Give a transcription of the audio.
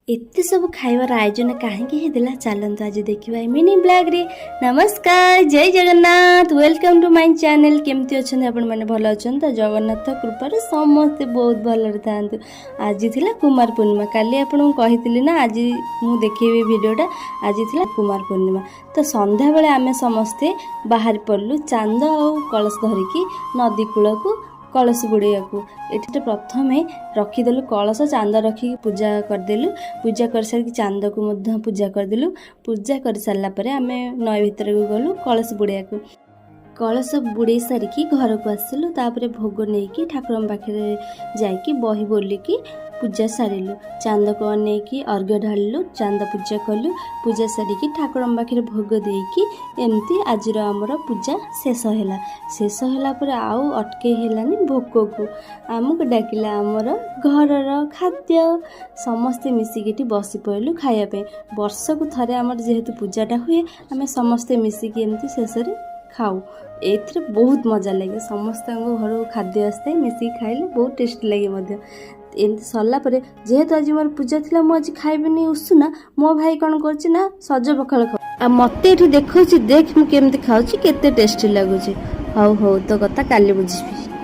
ଏତେ ସବୁ ଖାଇବାର ଆୟୋଜନ କାହିଁକି ହେଇଥିଲା, ଚାଲନ୍ତୁ ଆଜି ଦେଖିବା ଏ ମିନି ବ୍ଲଗ୍ରେ। ନମସ୍କାର, ଜୟ Jagannath, welcome to my channel. କେମିତି ଅଛନ୍ତି ଆପଣମାନେ? ଭଲ ଅଛନ୍ତି ତ? ଜଗନ୍ନାଥ କୃପାରୁ ସମସ୍ତେ ବହୁତ ଭଲରେ ଥାଆନ୍ତୁ। ଆଜି ଥିଲା କୁମାର ପୂର୍ଣ୍ଣିମା। କାଲି ଆପଣଙ୍କୁ କହିଥିଲି ନା, ଆଜି ମୁଁ ଦେଖେଇବି ଭିଡ଼ିଓଟା। ଆଜି ଥିଲା କୁମାର ପୂର୍ଣ୍ଣିମା। ତ ସନ୍ଧ୍ୟାବେଳେ ଆମେ ସମସ୍ତେ ବାହାରି ପଡ଼ିଲୁ ଚାନ୍ଦ ଆଉ କଳସ ଧରିକି ନଦୀ କୂଳକୁ କଳସ ବୁଡ଼େଇବାକୁ। ଏଠି ତ ପ୍ରଥମେ ରଖିଦେଲୁ କଳସ, ଚାନ୍ଦ ରଖିକି ପୂଜା କରିଦେଲୁ। ପୂଜା କରିସାରିକି ଚାନ୍ଦକୁ ମଧ୍ୟ ପୂଜା କରିଦେଲୁ। ପୂଜା କରିସାରିଲା ପରେ ଆମେ ନଈ ଭିତରକୁ ଗଲୁ କଳସ ବୁଡ଼େଇବାକୁ। କଳସ ବୁଡ଼େଇ ସାରିକି ଘରକୁ ଆସିଲୁ। ତାପରେ ଭୋଗ ନେଇକି ଠାକୁରଙ୍କ ପାଖରେ ଯାଇକି ବହି ବୋଲିକି ପୂଜା ସାରିଲୁ। ଚାନ୍ଦକୁ ଅନେଇକି ଅର୍ଘ୍ୟ ଢାଳିଲୁ, ଚାନ୍ଦ ପୂଜା କଲୁ। ପୂଜା ସାରିକି ଠାକୁରଙ୍କ ପାଖରେ ଭୋଗ ଦେଇକି ଏମିତି ଆଜିର ଆମର ପୂଜା ଶେଷ ହେଲା। ଶେଷ ହେଲା ପରେ ଆଉ ଅଟକେଇ ହେଲାନି ଭୋକକୁ। ଆମକୁ ଡାକିଲା ଆମର ଘରର ଖାଦ୍ୟ। ସମସ୍ତେ ମିଶିକି ଏଠି ବସି ପଡ଼ିଲୁ ଖାଇବା ପାଇଁ। ବର୍ଷକୁ ଥରେ ଆମର ଯେହେତୁ ପୂଜାଟା ହୁଏ, ଆମେ ସମସ୍ତେ ମିଶିକି ଏମିତି ଶେଷରେ ଖାଉ। ଏଥିରେ ବହୁତ ମଜା ଲାଗେ। ସମସ୍ତଙ୍କ ଘରୁ ଖାଦ୍ୟ ଆସିଥାଏ, ମିଶିକି ଖାଇଲେ ବହୁତ ଟେଷ୍ଟି ଲାଗେ ମଧ୍ୟ। ଏମିତି ସରିଲା ପରେ, ଯେହେତୁ ଆଜି ମୋର ପୂଜା ଥିଲା, ମୁଁ ଆଜି ଖାଇବିନି ଉଷୁନା। ମୋ ଭାଇ କ'ଣ କରୁଛି ନା ସଜ ପଖାଳ ଖାଉ ଆଉ ମୋତେ ଏଠି ଦେଖାଉଛି, ଦେଖ ମୁଁ କେମିତି ଖାଉଛି, କେତେ ଟେଷ୍ଟି ଲାଗୁଛି। ହଉ ହଉ, ତୋ କଥା କାଲି ବୁଝିବି।